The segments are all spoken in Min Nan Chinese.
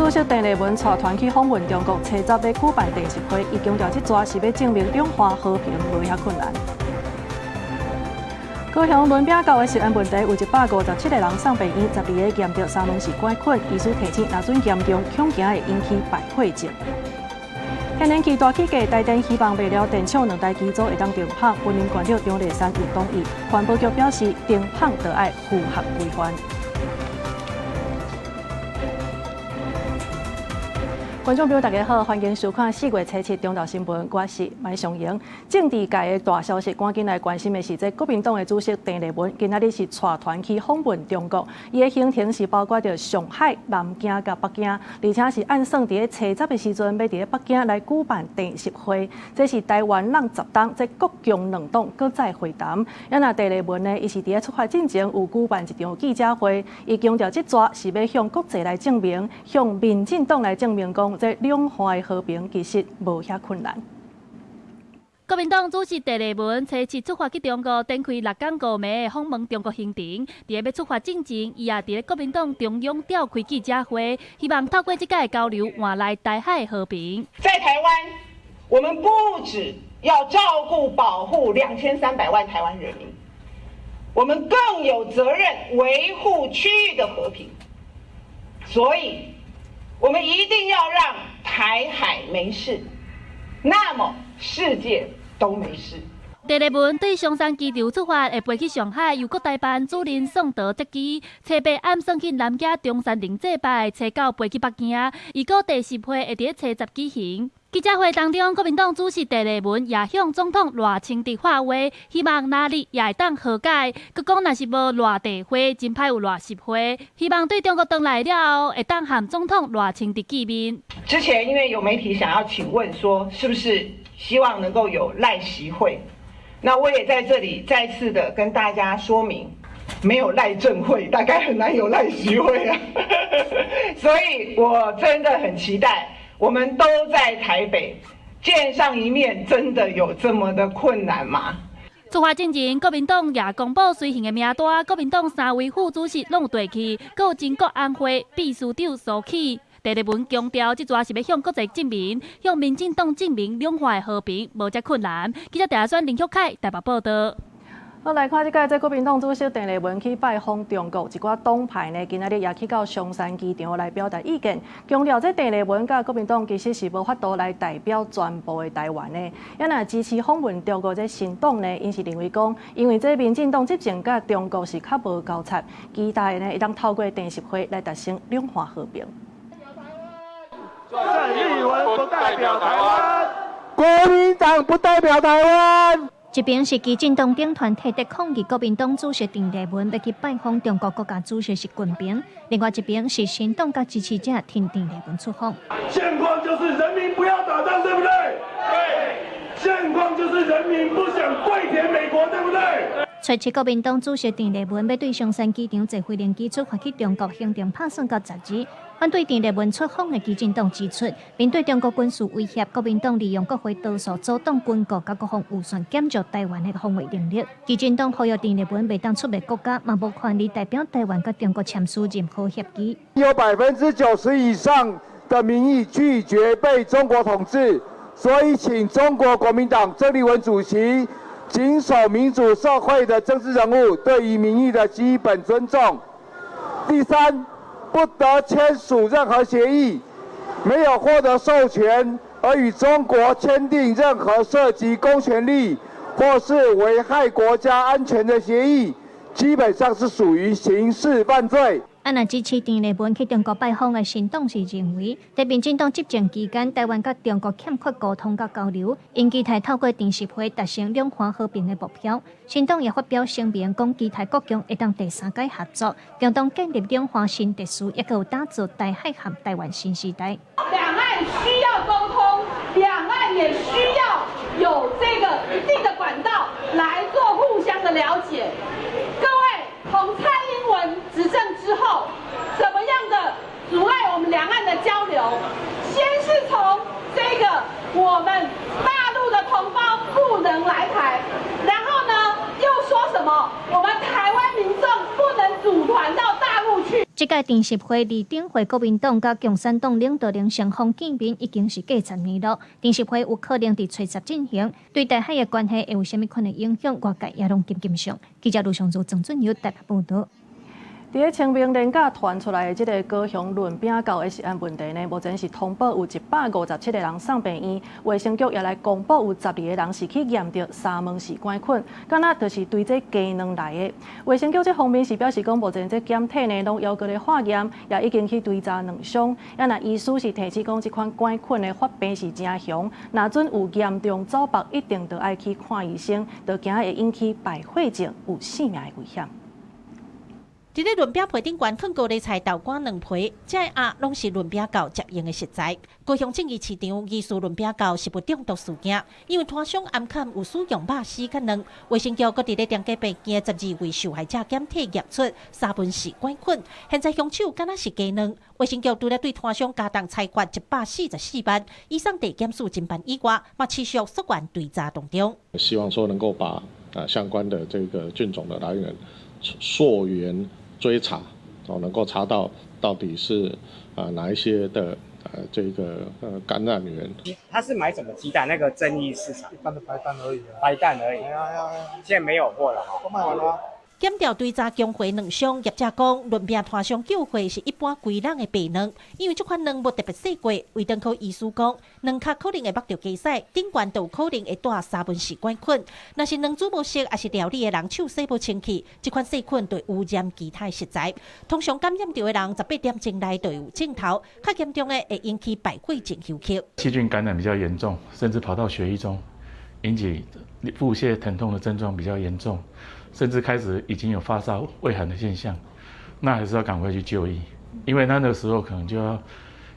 主席鄭麗文帶團去訪問中國，初十欲舉辦電視會，伊強調這逝是欲證明兩岸和平無遐困難。高雄崙餅窖的食安問題，有157個人送病院，12个驗著沙門氏桿菌。醫師提醒，若準嚴重，恐驚會引起敗血症。天然氣大起價，台電希望賣了電廠兩台機組會當停麭。雲林縣長張麗善有同意，環保局表示停麭著愛符合規範。觀眾朋友，大家好，歡迎收看4月初7中晝新聞，我是麥尚瑩。政治界的大消息，趕緊來關心的是，這國民黨的主席鄭麗文今仔日是帶團去訪問中國，伊的行程是包括著上海、南京佮北京，而且是按算佇咧初十的時陣，欲佇咧北京來舉辦電視會。這是台灣人10冬，這國共兩黨閣再會談。啊，若鄭麗文呢，伊是佇咧出發進前有舉辦一場記者會，伊強調這逝是欲向國際來證明，向民進黨來證明講，這兩岸的和平其實無遐困難。國民黨主席鄭麗文初七出發去中國，展開6工5暝的訪問中國行程。佇咧欲出發進前，伊也佇咧國民黨中央召開記者會，希望透過這擺的交流，換來台海和平。在台灣，我們不只要照顧保護2300萬台灣人民，我們更有責任維護區域的和平。所以，我們一定要讓台海沒事，那麼世界都沒事。鄭麗文對松山機場出發，會飛去上海，由國台辦主任宋德接機。初八暗算去南京中山陵祭拜，初九飛去北京。預估第十會會佇初十舉行。記者會當中，國民黨主席鄭麗文也向總統賴清德發話，希望哪日也會當和解。閣講若是無賴地會，真歹有賴習會。希望對中國轉來了後，會當和總統賴清德見面。之前因為有媒體想要請問說，是不是希望能夠有賴習會？那我也在這裡再次的跟大家說明，沒有賴政會，大概很難有賴習會啊。所以我真的很期待，我們都在台北見上一面，真的有這麼的困難嗎？出發進前，國民黨也公布隨行的名單，國民黨三位副主席攏有綴去，閣有前國安會秘書長蘇起。鄭麗文強調，這逝是欲向國際證明，向民進黨證明兩岸和平無遮困難。記者鄭選林旭凱台北報道。好，來看這擺這國民黨主席鄭麗文去拜訪中國，一寡黨派呢，今仔日也去到松山機場來表達意見，強調這鄭麗文佮國民黨其實是無法度來代表全部的台灣的。啊，若支持訪問中國這新黨呢，𪜶是認為講，因為這民進黨執政佮中國是較無交叉，期待呢會當透過電視會來達成兩岸和平。鄭麗文不代表台灣，國民黨不代表台灣。一邊是基進黨頂團體佇抗議國民黨主席鄭麗文欲去拜訪中國國家主席習近平，另外一邊是新黨佮支持者挺鄭麗文出訪。現況就是人民不要打仗，對不對？對。現況就是人民不想跪舔美國，對不對？初七國民黨主席鄭麗文欲對松山機場坐飛行機出發去中國，行程拍算到12。反對鄭麗文出訪的基進黨指出，面對中國軍事威脅，國民黨利用國會多數阻擋軍購佮國防預算減少台灣的防衛能力。基進黨呼籲鄭麗文袂當出賣國家，嘛無權利代表台灣佮中國簽署任何協議。有90%以上的民意拒絕被中國統治，所以請中國國民黨鄭麗文主席謹守民主社會的政治人物對於民意的基本尊重。第三，不得簽署任何協議，沒有獲得授權而與中國簽訂任何涉及公權力或是危害國家安全的協議，基本上是屬於刑事犯罪。啊，若支持鄭麗文去中國拜訪的新黨是認為，佇民進黨執政期間，台灣佮中國欠缺溝通佮交流，𪜶期待透過電視會達成兩岸和平的目標。新黨也發表聲明，講期待國共會當第三屆合作，共同建立兩岸新秩序，抑閣有打造台海和台灣新時代。兩岸需要溝通，兩岸也需要有這個一定的管道來做互相的了解。各位，從蔡英文執政之後，怎麼樣的阻礙我們兩岸的交流？先是從這個我們大陸的同胞不能來台，然後呢又說什麼我們台灣民眾不能組團到大陸去。這屆長十會二頂會國民黨佮共產黨領導人雙方見面已經是過10年囉。長十會有可能佇初十進行，對台海的關係會有啥物款的影響？外界也攏緊緊上。記者盧尚如、曾俊友台北報導。佇咧清明連假傳出來的這个高雄潤餅狗的食安問題呢，目前是通報有157個人送病院，衛生局也來公布有12個人是去驗著沙門氏桿菌，敢若就是對這雞卵來的。衛生局這方面是表示講，目前這檢體呢攏猶閣咧化驗，也已經去追查兩箱。啊，若醫師是提醒講，這款桿菌的發病是誠凶，若準有嚴重走腹，一定著愛去看醫生，著驚會引起敗血症，有性命的危險。佇咧潤餅皮頂懸囥高麗菜、豆乾卵皮，這个鴨攏是潤餅狗食用的食材。高雄正義市場疑似潤餅狗食物中毒事件，因為攤商暗崁有使用肉絲佮卵，衛生局閣佇咧踮家病院12位受害者檢體驗出沙門氏桿菌，現在兇手敢若是雞卵。衛生局除了對攤商加重裁罰144萬，移送地檢署偵辦以外，嘛持續溯源追查當中。希望說能夠把相關的這個菌種的來源溯源追查，哦，能夠查到到底是哪一些的這個感染源。他是買什麼雞蛋？那個爭議市場。一般的白蛋而已啊。白蛋而已。係啊係啊。現在沒有貨了。都賣完了。檢調追查供貨兩箱，業者講潤餅攤商叫貨是一般規籠的白卵，因為這款卵無特別洗過。衛生科醫師講，卵殼可能會縛著雞屎，頂懸就有可能會帶沙門氏桿菌。若是卵煮無熟，抑是料理的人手洗無清氣，這款細菌就會污染其他食材。通常感染著的人18點鐘內就有症頭，較嚴重的會引起敗血症休克。細菌感染比較嚴重，甚至跑到血液中，引起腹瀉、疼痛的症狀比較嚴重。甚至開始已經有發燒、畏寒的現象，那還是要趕快去就醫，因為那個時候可能就要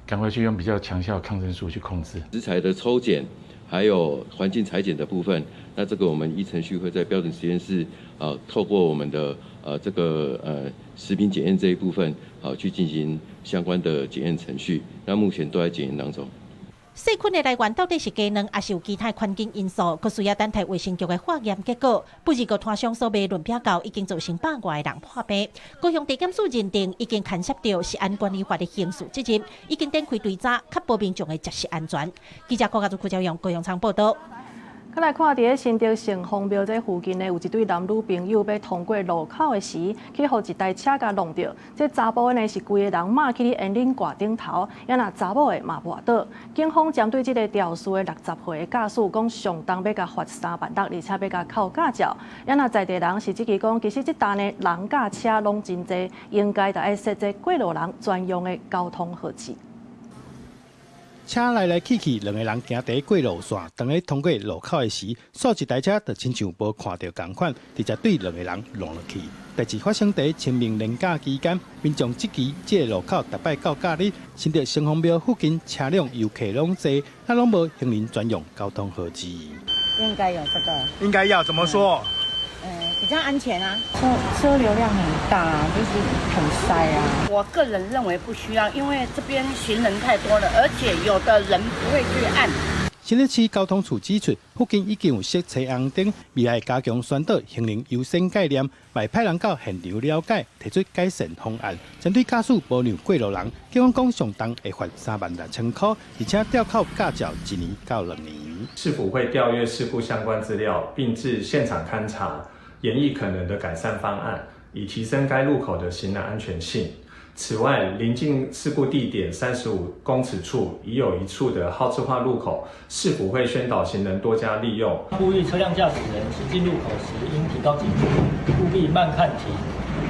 趕快去用比較強效抗生素去控制。食材的抽檢，還有環境採檢的部分，那這個我們依程序會在標準實驗室啊，透過我們的這個食品檢驗這一部分啊，去進行相關的檢驗程序。那目前都在檢驗當中。細菌的來源到底是雞卵，抑是有其他環境因素，閣需要等待衛生局的化驗結果。不過，攤商所賣潤餅狗已經造成百外人破病。高雄地檢署認定已經牽涉著食安管理法的刑事責任，已經展開追查，確保民眾的食食安全。記者郭家祖、柯昭陽、高雄倉報導。閣來看佇咧新竹城隍廟這附近呢，有一對男女朋友欲通過路口的時，去予一台車共挵著。這查埔的呢是規个人馬去咧煙輪掛頂頭，啊若查某的嘛跋倒。警方針對這个肇事的60歲的駕駛講，上重欲共罰3萬6，而且欲共扣駕照。啊若在地人是質疑講，其實這搭呢人佮車攏真濟，應該著愛設置過路人專用的交通號誌。車來來去去，兩个人行佇過路線，當咧通過路口的時，煞一台車就親像無看著仝款，直接對兩个人挵落去。代誌發生佇清明連假期間，民眾質疑這个路口逐擺到假日，新竹城隍廟附近車輛遊客攏濟，啊攏無行人專用交通號誌。應該有這個。應該要怎麼說？比較安全啊。車流量很大，就是很塞啊。我個人認為不需要，因為這邊行人太多了，而且有的人不會去按。新竹市交通處指出，附近已經有設車紅燈，未來加強宣導行人優先概念，嘛派人到現場了解，提出改善方案。針對駕駛無讓過路人，警方講上重會罰3萬6千塊，而且吊扣駕照1年到2年。市府會調閱事故相關資料，並至現場勘查，研議可能的改善方案，以提升該路口的行人安全性。此外，鄰近事故地點35公尺處已有一處的號誌化路口，市府會宣導行人多加利用。呼籲車輛駕駛人行進路口時應提高警覺，務必慢看停，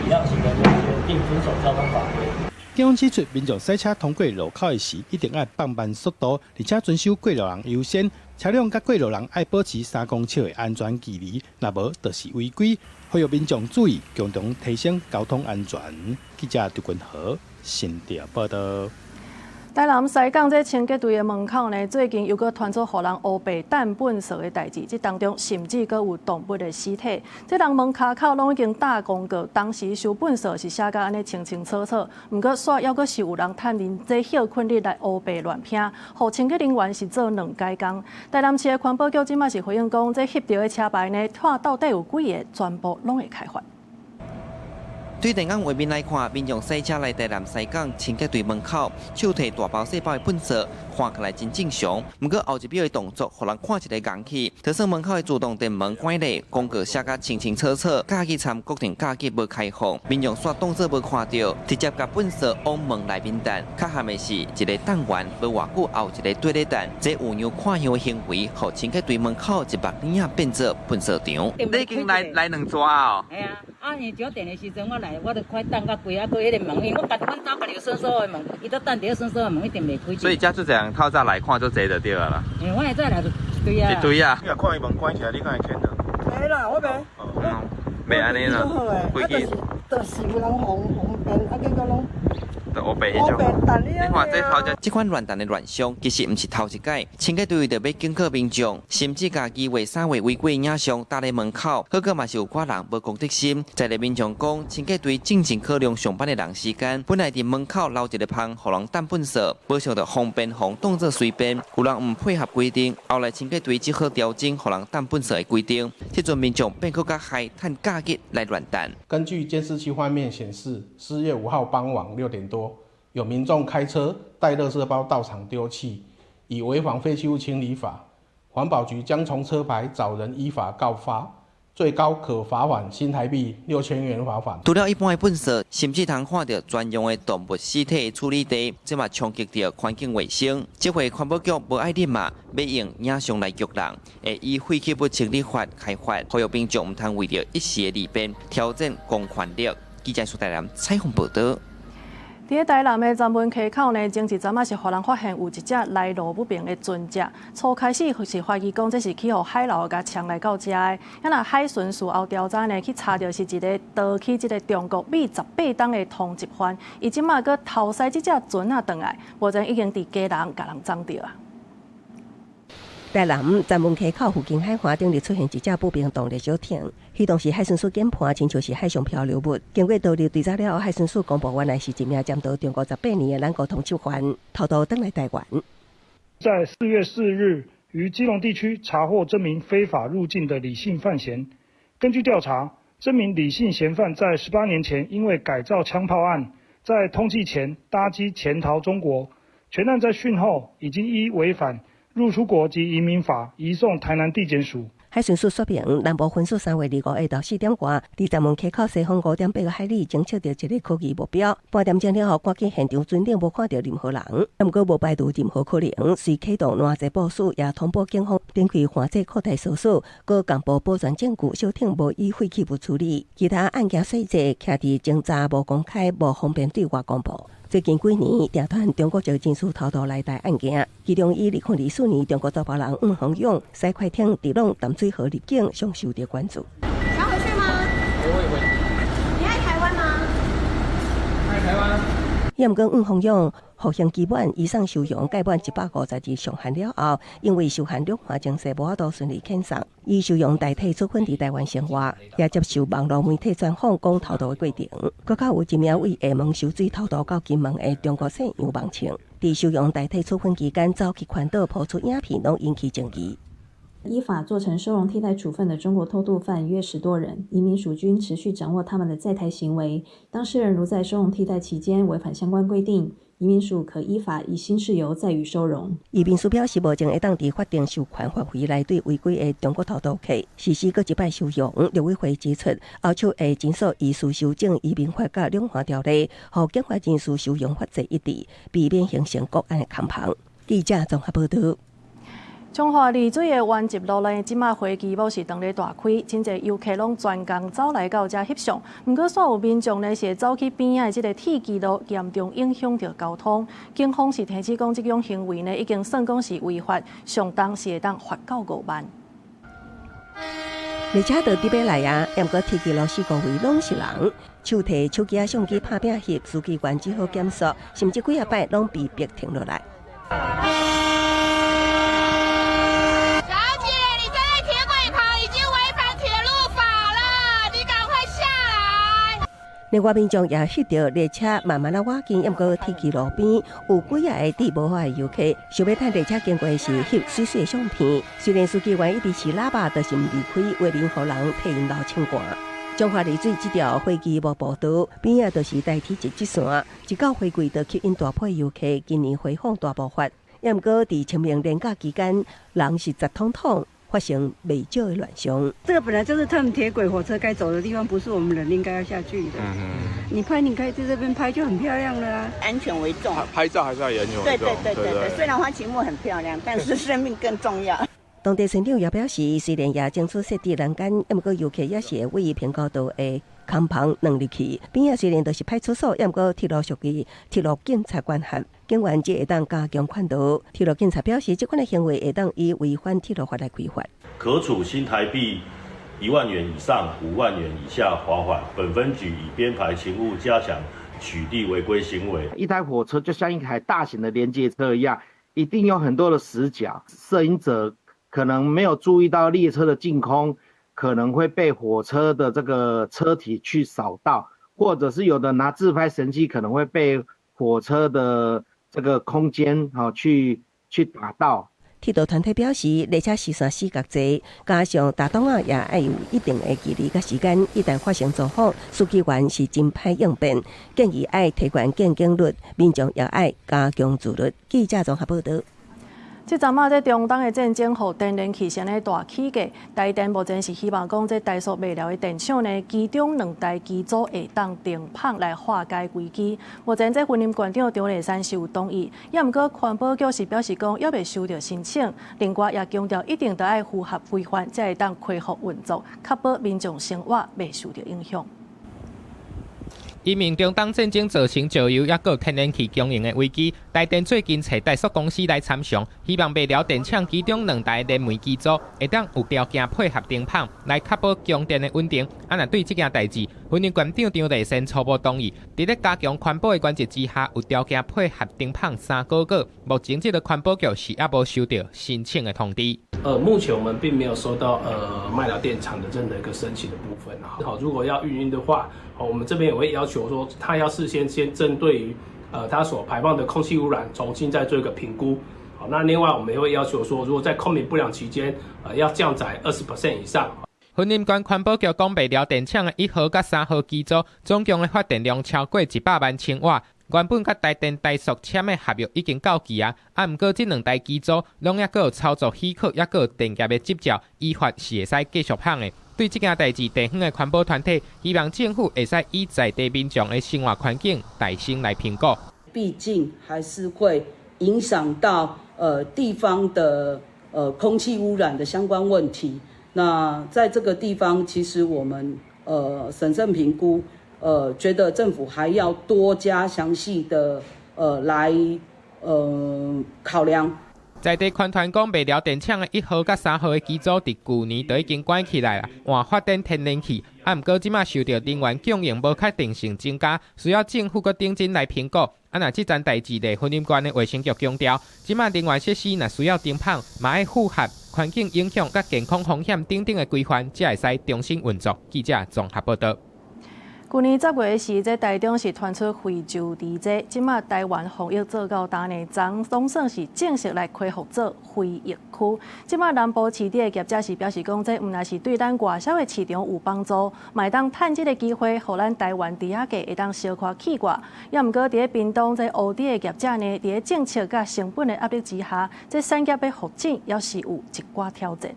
禮讓行人優先，並遵守交通法規。警方指出，民眾駛車通過路口的時，一定愛放慢速度，而且遵守過路人優先。車輛佮過路人愛保持3公尺的安全距離，若無就是違規。呼籲民眾注意，共同提升交通安全。記者劉君和新竹報導。台南西港這清潔隊的門口呢，最近又閣傳出予人烏白擲糞埽的代誌，這當中甚至閣有動物的屍體。這人門跤口攏已經打公告，當時收糞埽是寫甲按呢清清楚楚，毋過煞猶閣是有人趁𪜶這歇睏日來烏白亂拋，予清潔人員是做兩改工。台南市的環保局這馬是回應講，這翕著的車牌呢，看到底有幾个，全部攏會開罰。對電影畫面來看，民眾駛車來台南西港清潔隊門口，手提大包細包的糞掃，看起來真正常。毋過後一秒的動作，予人看一个戇去。就算門口的自動電門關咧，公告寫甲清清楚楚，加急站國定加急無開放，民眾煞當作無看著，直接共糞掃往門內面擲。較譀的是，一个擲完無偌久，後一个綴咧擲，這有樣看樣的行為，予清潔隊門口一目耳仔變做糞掃場。你已經來來兩逝哦。係啊，啊，現場電的時陣我來，我就快等較規，啊，閣彼个門，因為我家己阮走家己有鎖鎖的門，伊都等佇咧鎖鎖的門，一定袂開。所以遮做濟人透早來看做濟就對啊啦。欸，我會早來就一堆啊。一堆啊。你若看伊門關起來，你敢會牽著？袂啦，我袂。袂按呢啦。規矩。就是有人方方便，啊，結果攏。就烏白彼種，你看這頭這這款亂擲的亂象，其實毋是頭一擺。清潔隊為著欲警告民眾，甚至共2月、3月違規影像搭咧門口，好過嘛是有寡人無公德心。在咧民眾講，清潔隊進前考量上班的人時間，本來佇門口留一个芳，予人擲糞掃，無想著方便予人當作隨便，有人毋配合規定，後來清潔隊只好調整予人擲糞掃的規定。這陣民眾變閣較害，趁假日來亂擲。根據監視器畫面顯示，4月5號傍晚6點多，有民眾開車帶垃圾包到場丟棄，以違反廢棄物清理法，環保局將從車牌找人依法告發，最高可罰款新台幣6000元罰款。除了一般的糞掃，甚至通看著專用的動物屍體處理地，這嘛衝擊著環境衛生。這回環保局無愛忍嘛，欲用影像來激人，會依廢棄物清理法開罰，呼籲民眾毋通為著一時的利便挑戰公權力。記者蘇台南採訪報導。佇咧台南的南門溪口呢，前一陣仔是予人發現有一隻來路不明的船隻，初開始是懷疑講這是去予海流共沖來到遮的，啊若海巡署後調查呢，去查著是一个逃去這个中國米18冬的通緝犯，伊這馬閣偷駛這隻船仔轉來，目前已經佇基隆共人摠著啊。台南南門溪口附近海岸頂日出現一隻不明動力小艇，彼當時海巡署研判，親像是海上漂流物。經過獨立調查了後，海巡署公布原來是一名潛逃中國18年的南國通緝犯，偷渡轉來台灣。在4月4日，於基隆地區查獲這名非法入境的李姓犯嫌。根據調查，這名李姓嫌犯在18年前因為改造槍炮案，在通緝前搭機潛逃中國，全案在訊後已經依違反入出國及移民法移送台南地檢署。海巡署說明，南部分署3月25下晝4點外，佇南門溪口西方5.8個海里，偵測到一个可疑目標。半點鐘了後，趕緊現場巡頂，無看著任何人，毋過無排除任何可能，遂啟動攔截部署，也通報警方展開環節擴大搜索，閣公布保全證據，小艇無依廢棄物處理。其他案件細節，徛佇偵查無公開、無方便對外公布。最近幾年，定傳中國籍人士偷渡來台案件，其中以2024年中國查埔人黃宏勇駛快艇佇攏淡水河入境，上受著關注。想回去嗎？不會回。你愛台灣嗎？愛台灣。也毋過黃宏勇服刑期滿，移送收容屆滿150日上限了後，因為受限兩岸情勢無法度順利遣送，以收容代替處分佇台灣生活，也接受網路媒體專訪講偷渡的過程。閣較有一名為廈門受水偷渡到金門的中國姓楊孟清，佇收容代替處分期間走去環島拋出影片，攏引起爭議。依法做成收容替代處分的中國偷渡犯約10多人，移民署均持續掌握他們的在台行為。當事人如在收容替代期間違反相關規定，移民署可依法以新事由再予收容。移民署表示，目前會當佇法定授權範圍內對違規的中國偷渡客實施閣一擺收容。陸委會指出，後續會緊縮依序修正移民法佮兩岸條例，予檢法人士收容法制一致，避免形成國安的空縫。記者綜合報導。彰化麗水的灣集路呢，這馬花期某是當咧大開，真濟遊客攏專工走來到遮翕相。毋過，煞有民眾呢是會走去邊仔的這个鐵支路，嚴重影響著交通。警方是提醒講，這種行為呢已經算講是違法，上重是會當罰到5萬。列車就佇欲來啊，毋過鐵支路四箍圍攏是人，手提手機仔相機拍拼翕，司機員只好減速，甚至幾仔擺攏被迫停落來。另外，民眾也翕著列車慢慢仔倚近，毋過鐵支路邊有幾仔个佇無法的遊客，想欲趁列車經過時翕媠媠的相片。雖然司機員一直吹喇叭，就是毋離開，為免予人替𪜶流清汗。彰化麗水這條火機木步道邊仔就是台鐵一節線，一到花季就吸引大批遊客，今年花風大爆發。也毋過佇清明連假期間，人是擠統統，發生袂少的亂象。這個本來就是他們鐵軌火車該走的地方，不是我們人應該要下去的。你拍，你可以在這邊拍就很漂亮了啊。安全為重，拍照還是要以安全為重。對對對對對，雖然花旗木很漂亮，但是生命更重要。當地村長也表示，雖然也爭取設置欄杆，毋過遊客也是會位平交道的空棚鑽入去。邊仔雖然就是派出所，也毋過鐵路屬於鐵路警察管轄，警員只會當加強勸導。鐵路警察表示，這款的行為會當以違反鐵路法來開罰，可處新台幣1萬元以上5萬元以下罰款。本分局已編排勤務，加強取締違規行為。一台火車就像一台大型的連接車一樣，一定有很多的死角，攝影者可能沒有注意到列車的淨空，可能會被火車的這個車體去掃到，或者是有的拿自拍神器可能會被火車的這個空間去打到。鐵道團體表示，列車視線死角濟，加上踏擋仔也愛有一定的距離佮時間，一旦發生狀況，書記員是真歹應變，建議愛提懸見警率，民眾也愛加強自律。記者綜合報導。這陣仔，這中東的戰爭，予天然氣先咧大起價。台電目前是希望講，這台塑麥寮的電廠呢，其中兩台機組會當停麭來化解危機。目前這雲林縣長張麗山是有同意，也毋過環保局是表示講，猶未收著申請。另外也強調，一定著愛符合規範，才會當恢復運作，確保民眾生活袂受著影響。因應中東戰爭造成石油抑閣天然氣供應的危機，台電最近揣台塑公司來參詳，希望麥寮電廠其中兩台燃煤機組會當有條件配合停麭，來確保供電的穩定。啊，若對這件代誌，雲林縣長張麗善初步同意，佇咧加強環保的原則之下，有條件配合停麭3個月。目前這个環保局是猶無收著申請的通知。目前我們並沒有收到麥寮電廠的任何一個申請的部分。好，如果要運營的話，我們這邊也會要求說，他要事先先針對於他所排放的空氣污染，重新再做一個評估。好，那另外我們也會要求說，如果在空頻不良期間，要降載20% 以上。雲林縣環保局講，麥寮電廠的1號佮3號機組總共的發電量超過100萬千瓦。原本佮台電台塑簽的合約已經到期啊，啊，毋過這兩台機組攏猶閣有操作許可，猶閣有電業的執照，依法是會使繼續麭的。對這件代誌，地方的環保團體希望政府會使以在地民眾的生活環境代先來評估。畢竟還是會影響到地方的空氣污染的相關問題。那在這個地方，其實我們審慎評估。覺得政府還要多加詳細的來考量。在地環團講，麥寮電廠的1號佮3號的機組，佇舊年就已經關起來啦，換發電天然氣。啊，毋過這馬受著能源供應無確定性增加，需要政府閣認真來評估。啊，若這層代誌咧，雲林縣的衛生局強調，這馬能源設施若需要停麭，嘛愛符合環境影響佮健康風險等等的規範，才會使重新運作。記者綜合報導。舊年10月時，這台中是傳出非洲豬瘟，這馬台灣防疫做到焦呢，總總算是正式來恢復做非疫區。這馬南部市的業者是表示講，這毋但是對咱外銷的市場有幫助，嘛會當趁這个機會，予咱台灣豬仔價會當小可起掛。也毋過佇咧屏東這烏豬的業者呢，佇咧政策佮成本的壓力之下，這產業欲復振，猶是有一寡挑戰。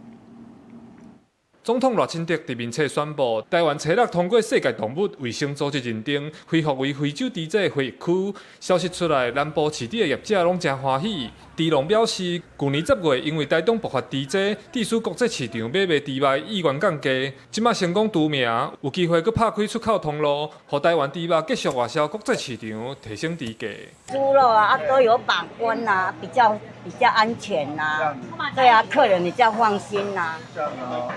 總統賴清德佇面冊宣布，台灣初六通過世界動物衛生組織認定，恢復為非洲豬瘟非疫區。消息出來，南部飼豬的業者攏誠歡喜。豬農表示，舊年10月因為台東爆發豬瘟，致使國際市場買賣豬肉意願降低。這馬成功除名，有機會閣拍開出口通路，予台灣豬肉繼續外銷國際市場，提升豬價。豬肉啊，都有把關啊，比較安全呐。對啊，客人比較放心呐。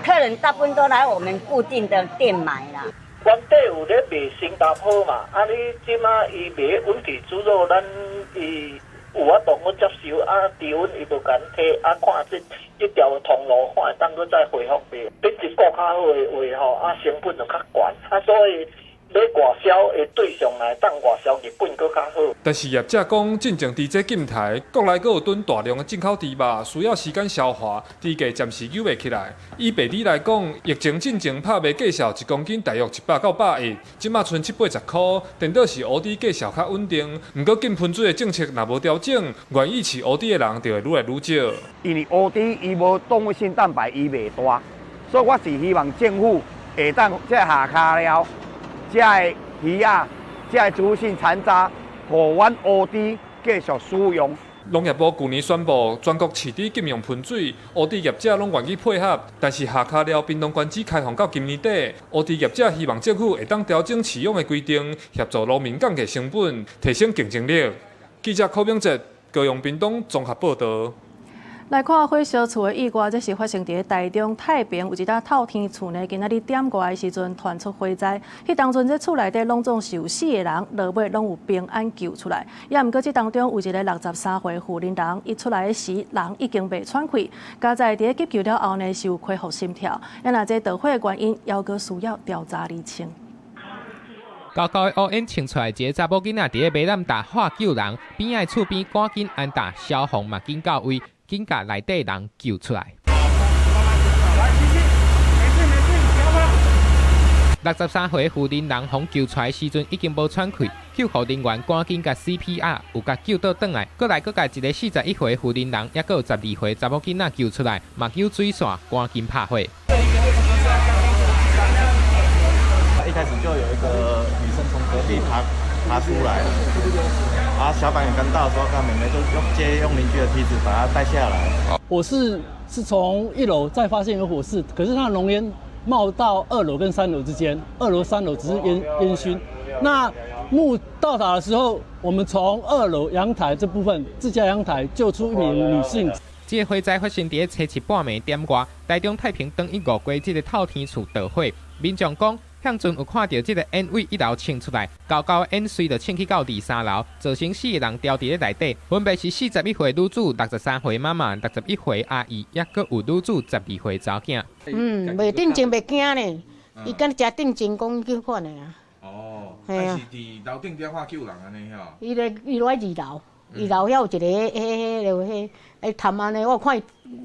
客人大部分都來我們固定的店買啦。原底有咧賣新加坡嘛，啊你這馬伊賣溫體豬肉，咱伊有法度閣接受，啊，豬瘟伊無共提，啊，看這條通路看會當閣再恢復袂？品質顧較好的話吼，啊，成本就較懸，啊，所以咧外销的对象来当外销日本阁较好。但是业者讲，进前伫这禁台，国内阁有囤大量的进口猪肉，需要时间消化，猪价暂时扭袂起来。以白猪来讲，疫情进前拍卖价数一公斤大约100到110，这马賰70-80箍，颠倒是乌猪价数较稳定。毋过禁喷水的政策若无调整，愿意饲乌猪的人就会愈来愈少。因为乌猪伊无动物性蛋白，伊袂大，所以我是希望政府会当这下跤了。这个鱼仔，这个植物性残渣，予阮乌猪继续使用。农业部去年宣布全国饲猪禁用喷水，乌猪业者拢愿意配合。但是下跤了，屏东县只开放到今年底，乌猪业者希望政府会当调整饲养的规定，协助农民降低成本，提升竞争力。记者柯明哲，高雄屏东综合报道。来看火烧厝的意外，这是发生伫台中太平，有一搭透天厝呢，今仔日点外的时阵传出火灾。彼当阵这厝内底拢总是有四个人，落尾拢有平安救出来。也毋过这当中有一个63岁妇人，伊出来的时人已经袂喘气，佳哉伫急救了后呢，是有恢复心跳。也若这导火的原因，犹阁需要调查厘清。高高的乌烟冲出来，一个查某囡仔伫咧马鞍搭喊救人，边仔厝边赶紧按打消防嘛紧到位。紧共内底人救出来。63岁妇人人予救出来时阵已经无喘气，救护人员赶紧共 CPR，有共救倒转来。阁来阁共一个41岁妇人人，犹阁有12岁查某囡仔救出来，目睭水线，赶紧拍火。一开始就有一个女生从隔壁爬出来了。啊，小板也刚到的时候，刚妹妹就用邻居的梯子把她带下来。火势是从1楼再发现有火势，可是它的浓烟冒到2楼跟3楼之间，2楼、3楼只是烟熏。那木到达的时候，我们从2楼阳台这部分自家阳台救出一名女性。这个火灾发生伫初七半暝点外，台中太平庄一五街这个透天厝着火，民众讲。向阵有看到这个烟为1楼冲出来，高高的烟随就冲去到2、3楼，造成4个人牢伫咧内底，分别是41岁女子、63岁妈妈、61岁阿姨，犹阁有女子12岁查某囝。袂镇静袂惊呢，伊敢若诚镇静，讲去款的啊。哦，啊是伫楼顶伫看救人按呢吼。伊咧伊落2楼，2楼遐有一个彼探按呢，我看伊。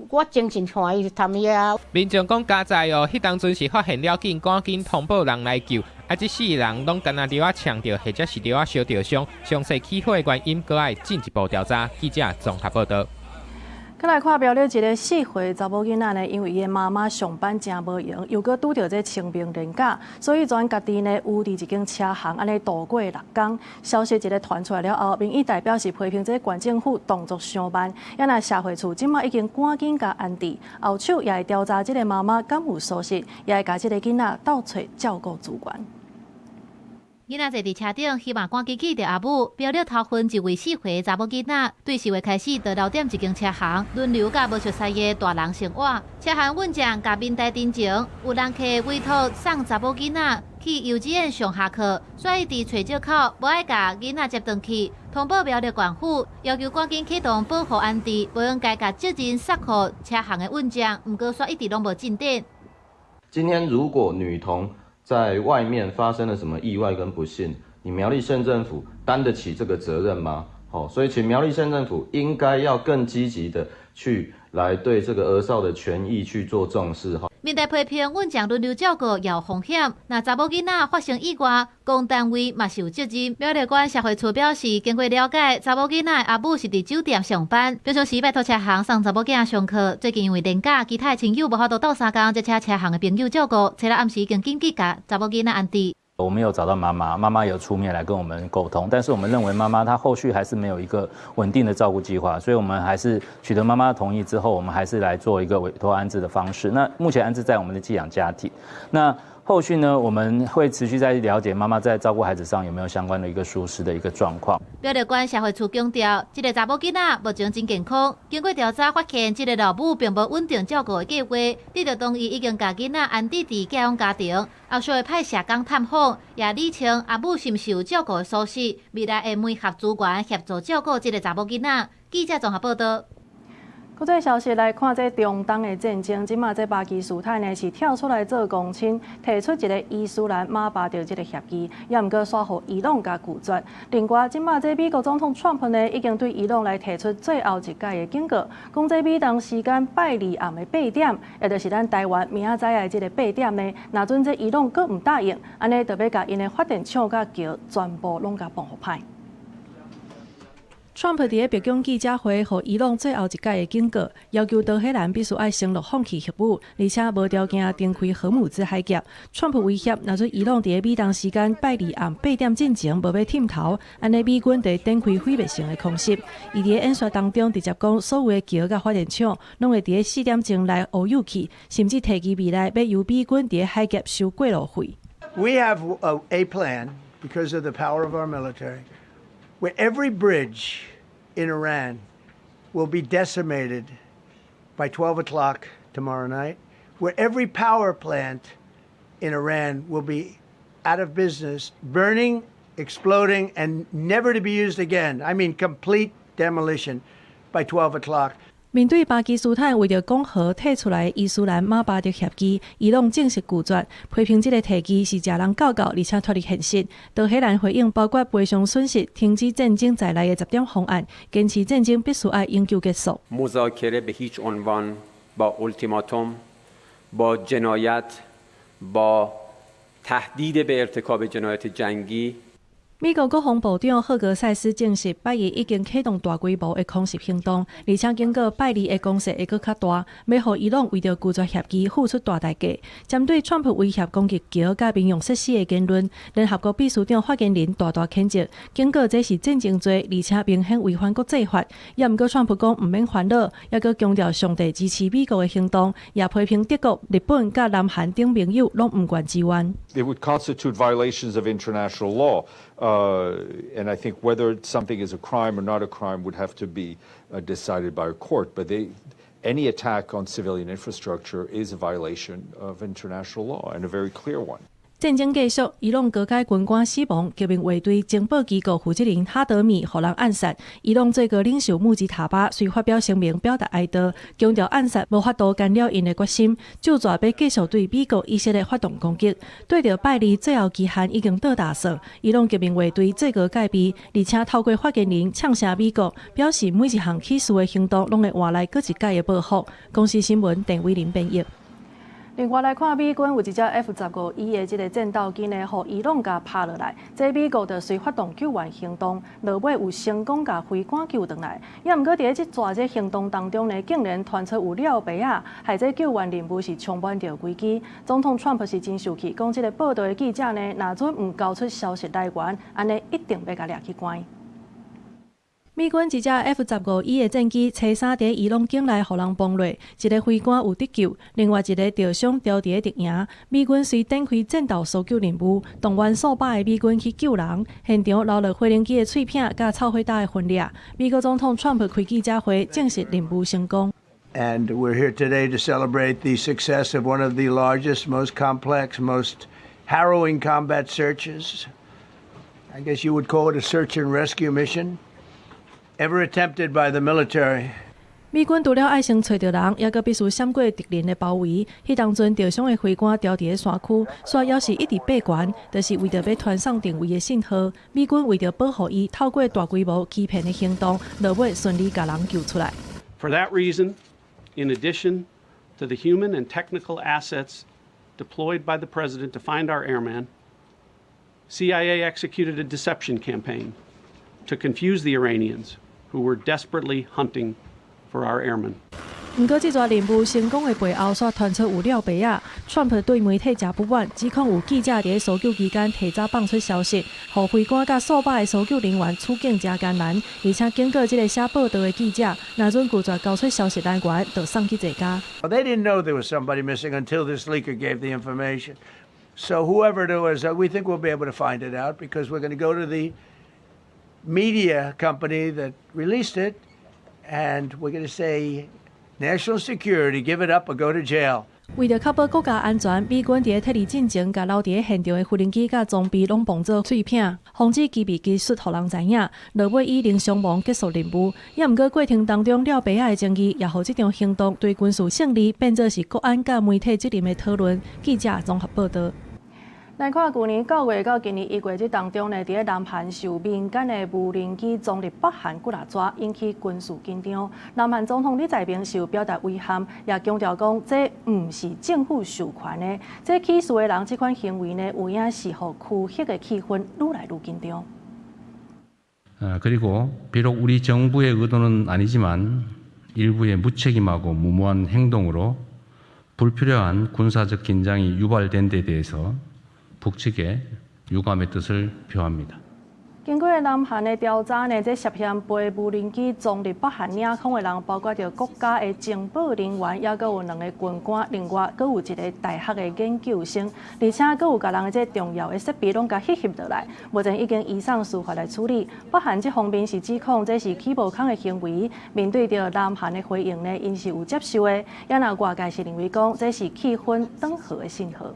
我精神看伊探伊啊。民众讲佳哉哦，彼当阵是发现了紧，赶紧通报人来救。啊，这4个人拢敢若著仔呛著，或者是著仔烧著伤。详细起火的原因，阁爱进一步调查。记者综合报道。再来看苗栗一个4岁查某囡仔呢，因为伊的妈妈上班真无闲，又阁拄著这清明连假，所以全家己呢有伫一间车行按呢度过6工。消息一个传出来了后，民意代表是批评这县政府动作伤慢，也若社会处这马已经赶紧共安置，后手也会调查这个妈妈敢有疏失，也会共这个囡仔斗揣照顾资源。囡仔坐伫车顶，希望赶紧见著阿母。苗栗头份一位4岁查某囡仔，对4月开始到楼顶一间车行，轮流佮无熟似的大人生活。车行运将共面台陈情，有人客委托送查某囡仔去幼稚园上下课，所以伫揣借口无爱共囡仔接转去，通报苗栗县府，要求赶紧启动保护安置，无应该共责任束予车行的运将，毋过煞一直拢无进展。今天如果女童在外面发生了什么意外跟不幸，你苗栗县政府担得起这个责任吗？所以请苗栗县政府应该要更积极的去来对这个儿少的权益去做重视。面对批评，阮将轮流照顾也有风险。若查某囡仔发生意外，公单位嘛是有责任。苗栗县社会处表示，经过了解，查某囡仔的阿母是伫酒店上班，平常时拜托车行送查某囝上课。最近因为连假，其他的亲友无法度斗相共，这车车行的朋友照顾，昨暗时已经紧急共查某囡仔安置。我们有找到妈妈，妈妈有出面来跟我们沟通，但是我们认为妈妈她后续还是没有一个稳定的照顾计划，所以我们还是取得妈妈的同意之后，我们还是来做一个委托安置的方式。那目前安置在我们的寄养家庭。那后续呢，我们会持续在了解妈妈在照顾孩子上有没有相关的一个疏失的一个状况。苗栗县社会处强调，这个查某囡仔目前真健康，经过调查发现，这个老母并无稳定照顾的计划，得到同意已经共囡仔安置伫寄养家庭，后续会派社工探访，也理清阿母是毋是有照顾的疏失，未来会媒合资源协助照顾这个查某囡仔。记者综合报道。國際消息來看，這中東的戰爭，這馬這巴基斯坦呢是跳出來做公親，提出一个伊斯蘭馬巴德這个協議，也毋過煞予伊朗共拒絕。另外，這馬這美國總統川普呢已經對伊朗來提出最後一擺的警告，講這美東時間拜二暗的8點，也就是咱台灣明仔載的這个八點呢，若準這伊朗閣毋答應，按呢就欲共𪜶的發電廠佮橋全部攏共放予歹。川普佇咧白宮記者會，予伊朗最後一擺的警告，要求德黑蘭必須愛承諾放棄核武，而且無條件重開荷姆茲海峽。川普威脅，若準伊朗佇咧美東時間拜二暗八點進前無欲忝頭，按呢美軍就展開毀滅性的空襲。伊佇咧演說當中直接講，所有的橋佮發電廠攏會佇咧4點鐘內烏有去，甚至提議未來欲由美軍佇咧海峽收過路費。 We have a plan because of the power of our military, where every bridge in Iran will be decimated by 12 o'clock tomorrow night, where every power plant in Iran will be out of business, burning, exploding, and never to be used again. I mean, complete demolition by 12 o'clock. 面對巴基斯坦為著講和提出來伊斯蘭馬巴德協議，伊朗正式拒絕，批評這个提議是食人狗狗，而且脫離現實。德黑蘭回應包括賠償損失、停止戰爭在內的10點方案，堅持戰爭必須愛永久結束。 مذاکره به هیچ عنوان با اولتیماتوم، با جنایت، با تهدید به ارتکاب جنایت جنگی 美國國防部長赫格塞斯證實，拜一已經啟動大規模的空襲行動，而且警告拜二的攻勢會閣較大，欲予伊朗為著拒絕協議付出大代價。針對川普威脅攻擊橋佮民用設施的言論，聯合國秘書長發言人大大譴責，警告這是戰爭罪，而且明顯違反國際法。也毋過川普講毋免煩惱，猶閣強調上帝支持美國的行動，也批評德國、日本佮南韓等盟友攏毋願支援。 It would constitute violations of international law. And I think whether something is a crime or not a crime would have to be decided by a court. But any attack on civilian infrastructure is a violation of international law, and a very clear one. 戰爭繼續，伊朗高階軍官死亡，革命衛隊情報機構負責人哈德米予人暗殺。伊朗最高領袖穆吉塔巴隨發表聲明表達哀悼，強調暗殺無法度干擾𪜶的決心，就煞欲繼續對美國、以色列發動攻擊。對著拜二最後期限已經到達算，伊朗革命衛隊最高戒備，而且透過發言人嗆聲美國，表示每一項起事的行動攏會換來閣一擺的報復。公視新聞鄧偉林編譯。另外來看，美軍有一隻 F-15E 的這个戰鬥機呢，予伊朗共拍落來，這美國就隨發動救援行動，落尾有成功共飛官救轉來。也毋過佇咧這逝這行動當中呢，竟然傳出有抓耙仔，害這救援任務是充滿著危機。總統川普是真生氣，講這个報道的記者呢，若準毋交出消息來源，按呢一定欲共掠去關。美軍一隻 F-15E 的戰機，初三佇伊朗境內予人崩落，一个飛官有得救，另外一个著傷牢佇咧敵營。美軍隨展開戰鬥搜救任務，動員數百个美軍去救人，現場留落飛行機的碎片佮臭火焦的分裂。美國總統川普開記者會，證實任務成功。 And we're here today to celebrate the success of one of the largest, most complex, most harrowing combat searches. I guess you would call it a search and rescue mission ever attempted by the military. 美軍除了愛先揣著人，猶閣必須閃過敵人的包圍。彼當陣著傷的飛官牢佇咧山區，煞猶是一直爬懸，就是為著欲傳送定位的信號。美軍為著保護伊，透過大規模欺騙的行動，落尾順利共人救出來。 For that reason, in addition to the human and technical assets deployed by the president to find our airman, CIA executed a deception campaign to confuse the Iranians who were desperately hunting for our airmen. 毋過，這逝任務成功的背後，煞傳出有抓耙仔。川普對媒體誠不滿，指控有記者佇搜救期間提早放出消息，予飛官佮數百个搜救人員處境誠艱難，而且警告這个寫報道的記者，若準拒絕交出消息來源，就送去坐監。 They didn't know there was somebody missing until this leaker gave the information. So whoever it was, we think we'll be able to find it out because we're going to go to the media company that released it, and we're going to say, national security, give it up or go to jail. 為著確保國家安全，美軍佇咧撤離進前，共留佇咧現場的無人機佮裝備攏磅做碎片，防止機密技術予人知影。落尾以零傷亡結束任務。也毋過過程當中，抓白仔的爭議，也予這場行動對軍事勝利變做是國安佮媒體責任的討論。記者綜合報導。來看，舊年9月到今年1月這當中呢，佇咧南韓受民間的無人機撞入北韓幾若逝，引起軍事緊張。南韓總統李在明受表達遺憾，也強調講這毋是政府授權的。這起事的人這款行為呢，有影是予區域的氣氛愈來愈緊張。 그리고 비록 우리 정부의 의도는 아니지만 일부의 무책임하고 무모한 행동으로 불필요한 군사적 긴장이 유발된 데 대해서 북측에 유감의 뜻을 표합니다. 經過南韓的調查呢，這涉嫌飛無人機撞入北韓領空的人，包括著國家的情報人員，抑閣有兩个軍官，另外閣有一个大學的研究生，而且閣有共人的這重要的設備攏共翕翕落來，目前已經移送司法來處理。北韓這方面是指控這是起無空的行為，面對著南韓的回應呢，𪜶是有接受的，也若外界是認為講這是氣氛轉好的信號。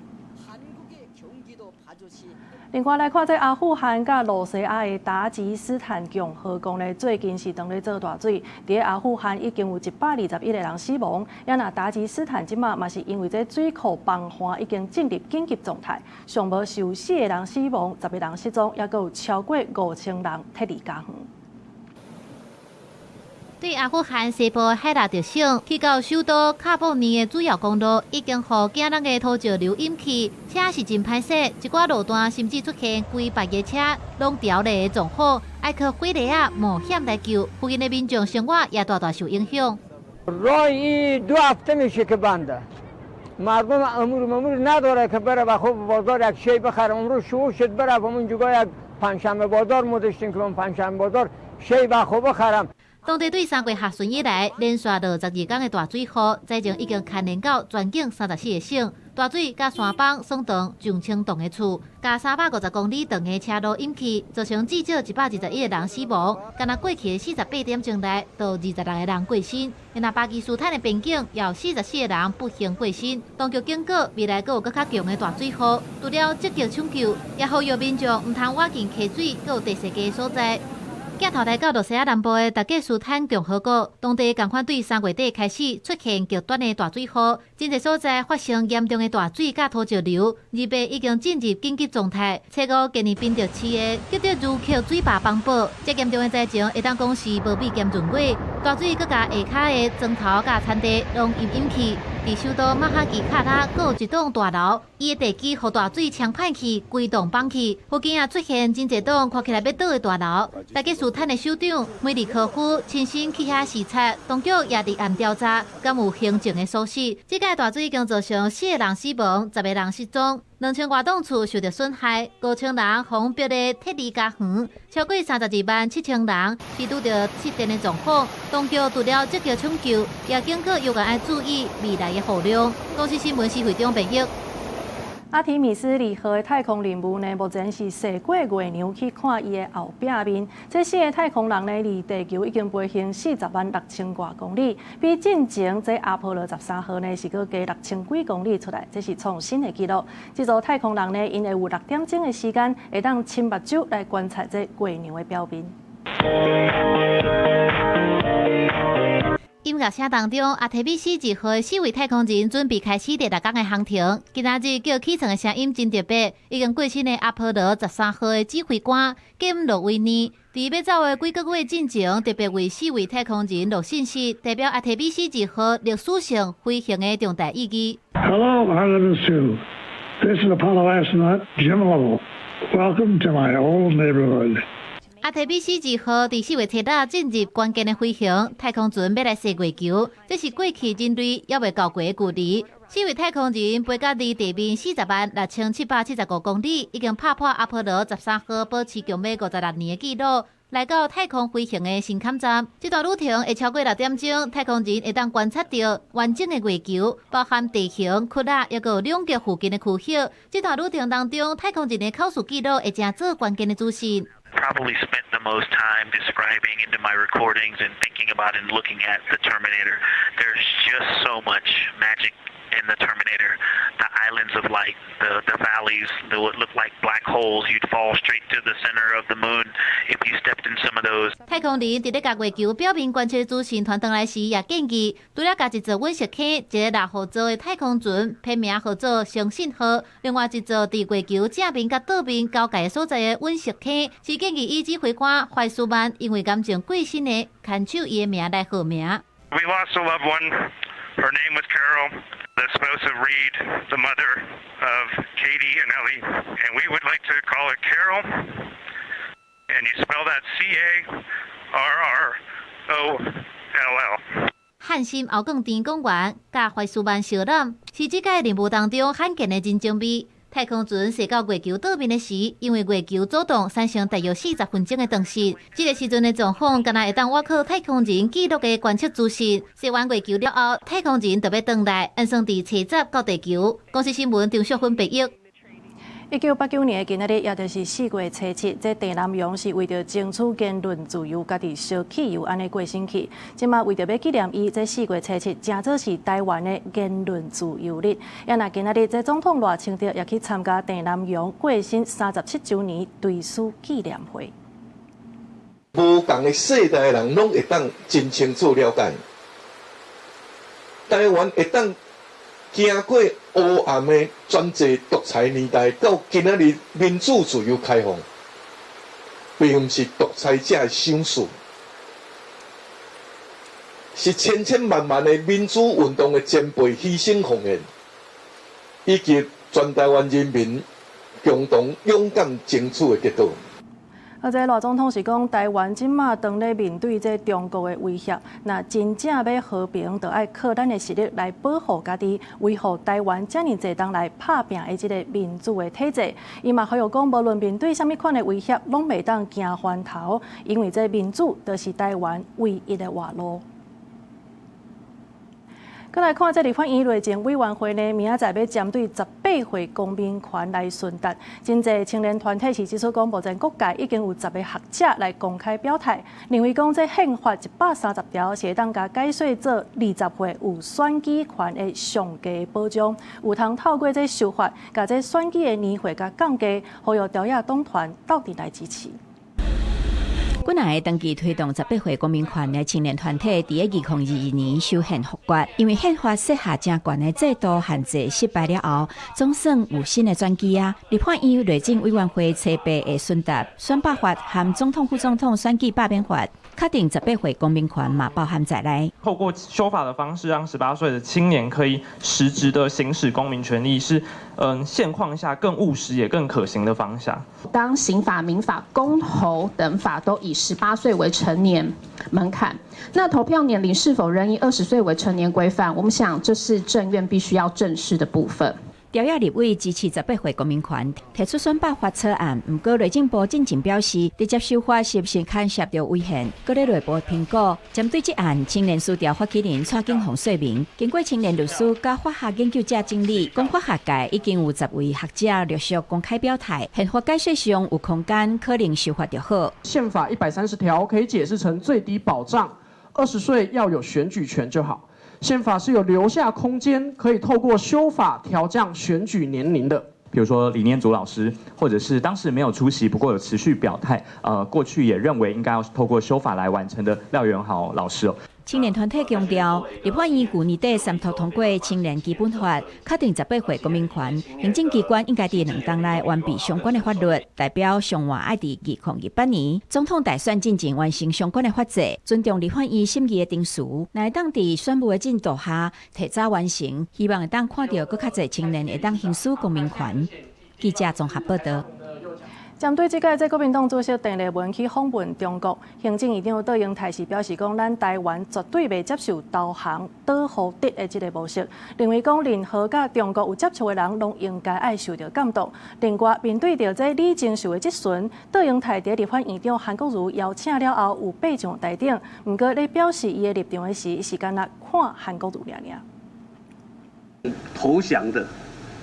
另外來看，這阿富汗佮露西亞的達吉斯坦共和國呢，最近是當咧做大水。佇咧阿富汗已經有121個人死亡，也若達吉斯坦這馬嘛是因為這水庫崩岸已經進入緊急狀態，上無有四個人死亡，10個人失蹤，抑閣有超過5000人撤離家園。對阿富汗西部海拉特省去到首都喀布爾的主要公路，已經予驚人的土石流淹去，車是真歹勢，一寡路段甚至出現幾百个車攏掉咧的狀況，愛靠火犁仔冒險來救，附近的民眾生活也大大受影響。 راه ای 2 هفته میشه که بنده مردم امور ممور نداره که بره و خب بازار یک شی بخره. امروز شروع شد بره و اونجا یک پنجشنبه بازار ما داشتیم که من پنجشنبه بازار شی بخو بخرم。當地對3月下旬以來，連續落12天的大水雨，災情已經牽連到全境34個省。大水佮山崩損斷上千棟的厝，共350公里長的車路淹去，造成至少121個人死亡。干焦過去的48點鐘內，就26個人過身。若巴基斯坦的邊境也有44個人不幸過身。當局警告，未來閣有閣較強的大水雨，除了積極搶救，也呼籲民眾毋通倚近溪水，閣有地勢低的所在。鏡頭來到露西亞南部的達吉斯坦共和國，當地仝款對3月底開始出現極端的大水雨，真濟所在發生嚴重的大水佮土石流，二八已經進入緊急狀態。初五今年賓德市的吉德如克水壩崩爆，這嚴重的災情會當講是無比嚴重過。大水閣共下跤的磚頭佮田地攏淹淹去。佇首都馬哈奇卡拉，閣有一棟大樓，伊的地基予大水沖歹去，規棟崩去。附近也出現真濟棟看起來欲倒的大樓。達吉斯坦的首長梅利科夫親身去遐視察，當局也佇暗調查，敢有行政的疏失。這擺大水已經造成四個人死亡，10個人失蹤，2000外棟厝受著損害，5000人予逼得撤離家園，超過32萬7千人是拄著失電的狀況。當局除了積極搶救，也警告猶閣愛注意未來的雨量。公視新聞施惠中編譯。阿提米斯二號的太空任務呢，目前是踅過月娘去看伊的後壁面。這四个太空人呢，離地球已經飛行40萬6千外公里，比進前這阿波羅13號呢是閣加6000幾公里出來，這是創新的紀錄。這組太空人呢，𪜶會有6點鐘的時間，會當親目睭來觀察這月娘的表面。音樂聲當中，阿提米斯二號四位太空人準備開始第六工的航程。今仔日叫起床的聲音真特別，已經過身的阿波羅十三號的指揮官金諾維尼，佇欲走的幾個月進前，特別為四位太空人錄信息，代表阿提米斯二號歷史性飛行的重大意義。 Hello, Artemis 2. This is Apollo astronaut Jim Lovell. Welcome to my old neighborhood. 阿提米斯二號佇4月初六進入關鍵的飛行，太空船欲來踅月球，這是過去人類猶未到過的距離。四位太空人飛到離地面40萬6775公里，已經拍破阿波羅十三號保持強欲56年的紀錄，來到太空飛行的新坎站。這段旅程會超過6點鐘，太空人會當觀察著完整的月球，包含地形、窟仔，抑閣有兩極附近的區域。這段旅程當中，太空人的口述記錄會成做關鍵的資訊。 Probably spent the most time describing into my recordings and thinking about and looking at the Terminator. There's just so much magic. in the Terminator, the islands of light, the valleys that would look like black holes. You'd fall straight to the center of the moon if you stepped in some of those. 太空人佇咧共月球表面觀測資訊傳轉來時，也建議除了共一座隕石坑、一个獵戶座的太空船編名號做相信號，另外一座佇月球正面佮倒面交界所在的隕石坑，是建議以指揮官懷斯曼因為癌症過身的牽手伊的名來號名。 We lost a loved one. Her name was Carol, the spouse of Reed, the mother of Katie and Ellie, and we would like to call it Carroll. And you spell that Carroll. 漢森歐冠甜公園佮懷斯曼相攬，是這屆任務當中罕見的人情味。太空船踅到月球倒面的時，因為月球走動產生大約40分鐘的長時。這个時陣的狀況，敢若會當倚靠太空人記錄的觀測資訊。踅完月球了後，太空人就欲轉來，按算佇初十到地球。公視新聞張淑芬編譯。1989年的今仔日，也就是4月初7，這鄭南榕是為著爭取言論自由，家己燒汽油按呢過身去。這馬為著欲紀念伊，這4月初7，正做是台灣的言論自由日。也若今仔日，這總統賴清德也去參加鄭南榕過身37週年追思紀念會。無仝的世代的人，攏會當真清楚了解，台灣會當經過黑暗的專制獨裁年代，到今仔日民主自由開放，並毋是獨裁者的賞賜，是千千萬萬的民主運動的前輩犧牲奉獻，以及全台灣人民共同勇敢爭取的結果。啊，這賴總統是講，台灣這馬當咧面對這中國的威脅，若真正欲和平，就愛靠咱的實力來保護家己，維護台灣遮爾濟冬來拍拚的這个民主的體制。伊嘛呼籲講，無論面對啥物款的威脅，攏袂當驚翻頭，因為這民主就是台灣唯一的活路。閣來看，這立法院內政委員會呢，明仔載欲針對18歲公民權來詢答。真濟青年團體是指出講，目前各界已經有10个學者來公開表態，認為講這憲法130條是會當共解說做20歲有選舉權的上低保障，有通透過這修法，共這選舉的年歲共降低，呼籲朝野黨團鬥陣來支持。幾若个長期推動18歲公民權的青年團體，佇2022年修憲復決，因為憲法設下誠懸的制度限制失敗了後，總算有新的轉機啊！立法院內政委員會初八會詢答選罷法和總統、副總統選舉罷免法，確定十八歲公民權嘛包含在內。透過修法的方式，讓18歲的青年可以實質的行使公民權利，是現況下更務實也更可行的方向。當刑法、民法、公投等法都以18歲為成年門檻，那投票年齡是否仍以20歲為成年規範？我們想這是政院必須要正視的部分。朝野立委支持十八歲公民權，提出選罷法草案。毋過內政部進前表示，直接修法是毋是牽涉著違憲，閣咧內部評估。針對這案，青年思潮發起人蔡景鴻說明，經過青年律師佮法學研究者整理，講法學界已經有10位學者陸續公開表態，憲法解釋上有空間，可能修法就好。憲法130條可以解釋成最低保障，20歲要有選舉權就好。憲法是有留下空間，可以透過修法調降選舉年齡的。比如說李念祖老師，或者是當時沒有出席，不過有持續表態，過去也認為應該要透過修法來完成的廖元豪老師哦。青年團體強調，立法院舊年底三讀通過青年基本法，確定十八歲公民權，行政機關應該佇2冬內完備相關的法律，代表上晚愛佇2028年總統大選進前完成相關的法制，尊重立法院審議的程序，若會當佇選務的進度下提早完成，希望會當看著閣較濟青年會當行使公民權。記者綜合報導。針對這屆這國民黨主席鄭麗文去訪問中國，行政院長卓榮泰是表示講，咱台灣絕對袂接受投降倒予敵的這个模式，認為講任何佮中國有接觸的人，攏應該愛受著監督。另外，面對著這李鍾秀的質詢，卓榮泰佇立法院長韓國瑜邀請了後，有爬上台頂，毋過咧表示伊的立場的時，是干焦看韓國瑜爾爾。投降的、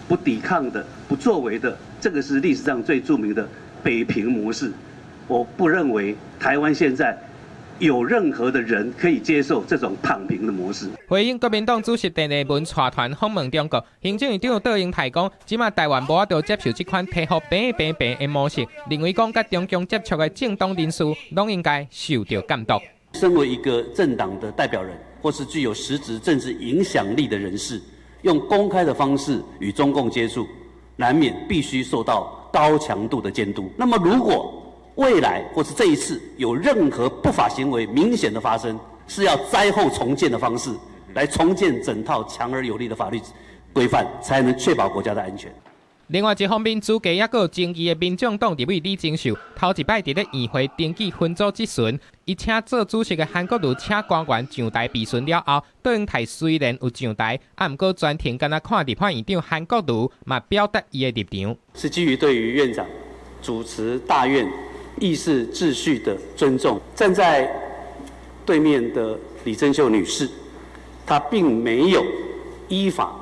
不抵抗的、不作為的，這個是歷史上最著名的北平模式。我不認為台灣現在有任何的人可以接受這種躺平的模式。回應國民黨主席鄭麗文帶團訪問中國，行政院長卓榮泰講，這馬台灣無法度接受這款提予平平平的模式，認為講佮中共接觸的政黨人士，攏應該受著監督。身為一個政黨的代表人，或是具有實質政治影響力的人士，用公開的方式與中共接觸，難免必須受到高強度的監督。那麼如果未來或是這一次有任何不法行為明顯的發生，是要災後重建的方式來重建整套強而有力的法律規範，才能確保國家的安全。另外一方面，資格猶閣有爭議的民眾黨立委李貞秀，頭一擺佇咧院會登記分組質詢，伊請做主席的韓國瑜請官員上台備詢了後，卓榮泰雖然有上台，啊，毋過全程敢若看立法院長韓國瑜嘛表達伊的立場，是基於對於院長主持大院議事秩序的尊重，站在對面的李貞秀女士，她並沒有依法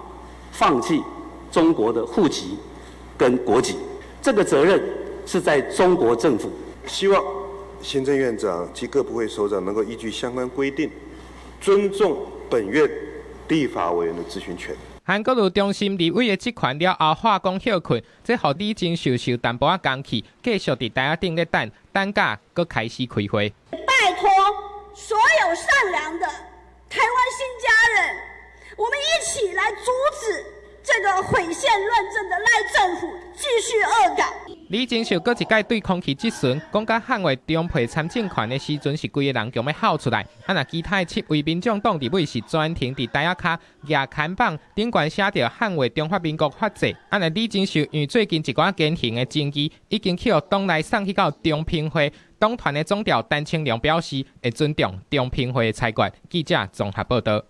放棄中國的戶籍跟國籍，這個責任是在中國政府。希望行政院長及各部會首長能夠依據相關規定，尊重本院立法委員的質詢權。韓國瑜中心立委的職權了後，罷工歇睏，這予李貞秀受淡薄仔工氣，繼續佇台仔頂咧等，等甲閣開始開會。拜託所有善良的台灣新家人，我們一起來阻止這個毀憲亂政的賴政府繼續惡搞。李貞秀閣一擺對空氣質詢，講甲捍衛中配參政權的時陣，是規个人強欲哭出來。啊，若其他的七位民眾黨立委是全程佇台仔跤舉看板，頂懸寫著捍衛中華民國法制。啊，若李貞秀因為最近一寡言行的爭議，已經去予黨內送去到中評會，黨團的總召陳清良表示會尊重中評會的裁決。記者綜合報導。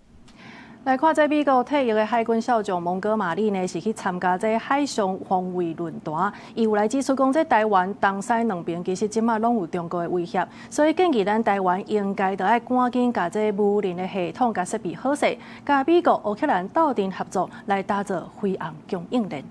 來看這美國退役的海軍少將蒙哥馬利呢，是去參加這海上防衛論壇。伊有來指出講，這台灣東西兩邊其實這馬攏有中國的威脅，所以建議咱台灣應該著愛趕緊共這無人的系統共設備好勢，佮美國、烏克蘭鬥陣合作來打造飛航供應鏈。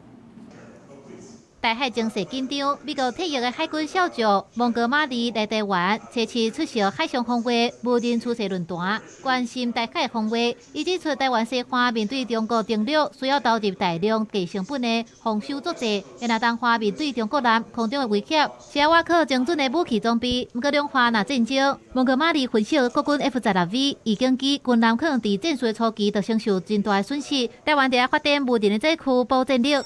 台海情勢緊張，美國退役的海軍少將蒙哥馬利來台灣，初七出席海上防衛無人趨勢論壇，關心台海防衛。伊指出，台灣西岸面對中國登陸，需要投入大量低成本的防守作戰。若東岸面對中國艦空中的威脅，需要倚靠精準的武器裝備。毋過兩岸若戰爭，蒙哥馬利分析，國軍 F-16V 預警機軍艦可能佇戰事的初期就承受真大的損失。台灣著愛發展無人的戰區保戰力。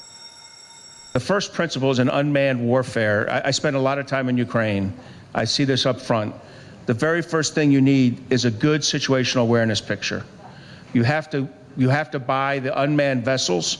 The first principles in unmanned warfare, I spent a lot of time in Ukraine. I see this up front. The very first thing you need is a good situational awareness picture. You have to buy the unmanned vessels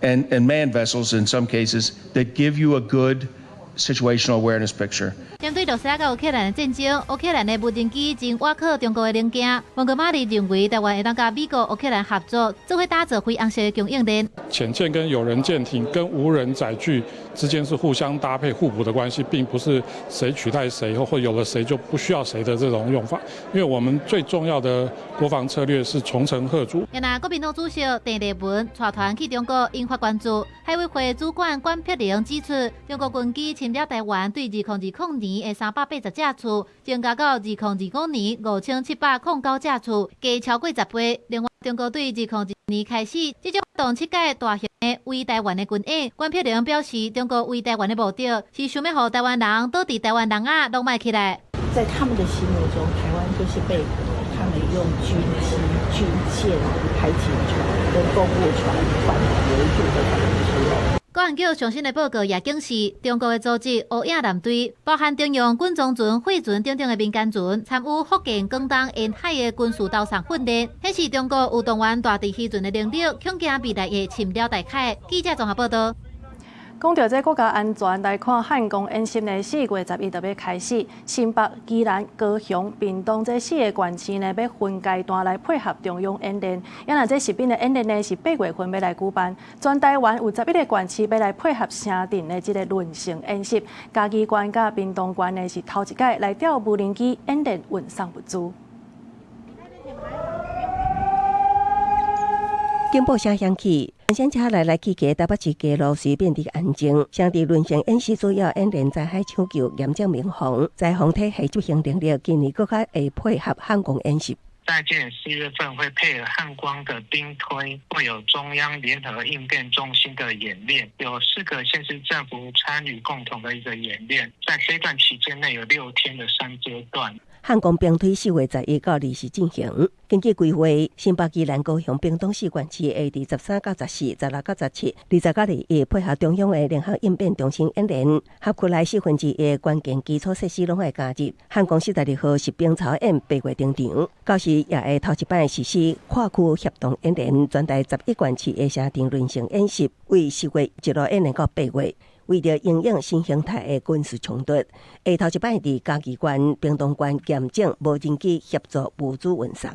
and manned vessels in some cases that give you a good situational awareness picture. 針對羅西亞佮烏克蘭的戰爭，烏克蘭的無人機真倚靠中國的零件。蒙哥馬利認為，台灣會當佮美國、烏克蘭合作，做伙打造飛紅色的供應鏈。潛艦跟有人艦艇跟無人載具之間是互相搭配、互補的關係，並不是誰取代誰，或有了誰就不需要誰的這種用法。因為我們最重要的國防策略是重層嚇阻。若國民黨主席鄭麗文帶團去中國，引發關注。海委會主管管碧玲指出，中國軍機侵擾台灣，對2020年的380架次，增加到2025年5709架次，加超過10倍。另外，中國對2022年開始，這種動七屆大型的圍台灣的軍演。管碧玲表示，中國圍台灣的目的是想欲予台灣人倒佇台灣人仔攏莫起來。在他們的心目中，台灣就是被他們用軍機、軍艦、海警船跟公務船團圍住的感覺。國安局上新的報告也顯示，中國的組織烏影艦隊，包含徵用滾裝船、貨船等等的民間船，參與福建、廣東沿海的軍事導送訓練，顯示中國有動員大地漁船的能力，恐驚未來會侵擾台海。記者綜合報導。講到這國家安全來看，漢光演習呢，4月11就欲開始。新北、宜蘭、高雄、屏東這四个縣市呢，欲分階段來配合中央演練。啊若這實兵的演練呢，是8月份欲來舉辦。全台灣有11個縣市欲來配合城鎮的這個輪成演習。嘉義縣佮屏東縣呢，是頭一擺來調無人機演練運送物資。警報聲響起，全線車來來去去，台北市街路隨變得安靜。城佇淪陷演習主要演練災害搶救、嚴正民防、災防體系執行能力，今年閣較會配合漢光演習。在今年4月份會配合漢光的兵推，會有中央聯合應變中心的演練，有四個縣市政府參與共同的一個演練。在這段期間內有6天的三階段。漢光兵推4月11到20進行。根據規劃，新北、宜蘭、高雄、屏東四縣市會佇13到14、16到17、20到21配合中央的聯合應變中心演練，轄區內1/4的關鍵基礎設施攏會加入。漢光42號實兵操演8月登場，到時也會頭一擺實施跨區協同演練，全台11縣市的城鎮輪成演習，為10月一路演練到8月。為著因應新形態的軍事衝突，會頭一擺佇嘉義縣、屏東縣驗證無人機協助物資運送。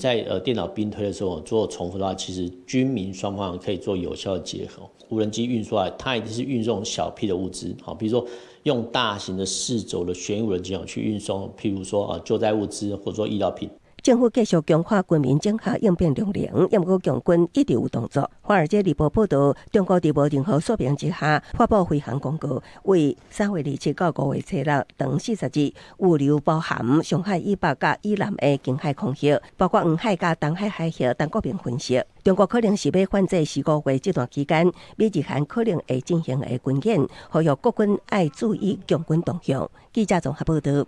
在電腦兵推的時候做重複的話，其實軍民雙方可以做有效的結合。無人機運輸來，它一定是運送小批的物資，好，比如說用大型的四軸的旋翼無人機去運送，譬如說啊救災物資或者說醫療品。政府繼續強化軍民整合應變能力，毋過共軍一直有動作。華爾街日報報導，中國佇無任何說明之下，發布飛行公告，為3月27到5月初六長40日，預留包含上海以北佮以南的近海空域，包括黃海佮東海海域，等國民分析，中國可能是欲反制四五月這段期間，美日韓可能會進行的軍演，呼籲國軍愛注意共軍動向。記者綜合報導。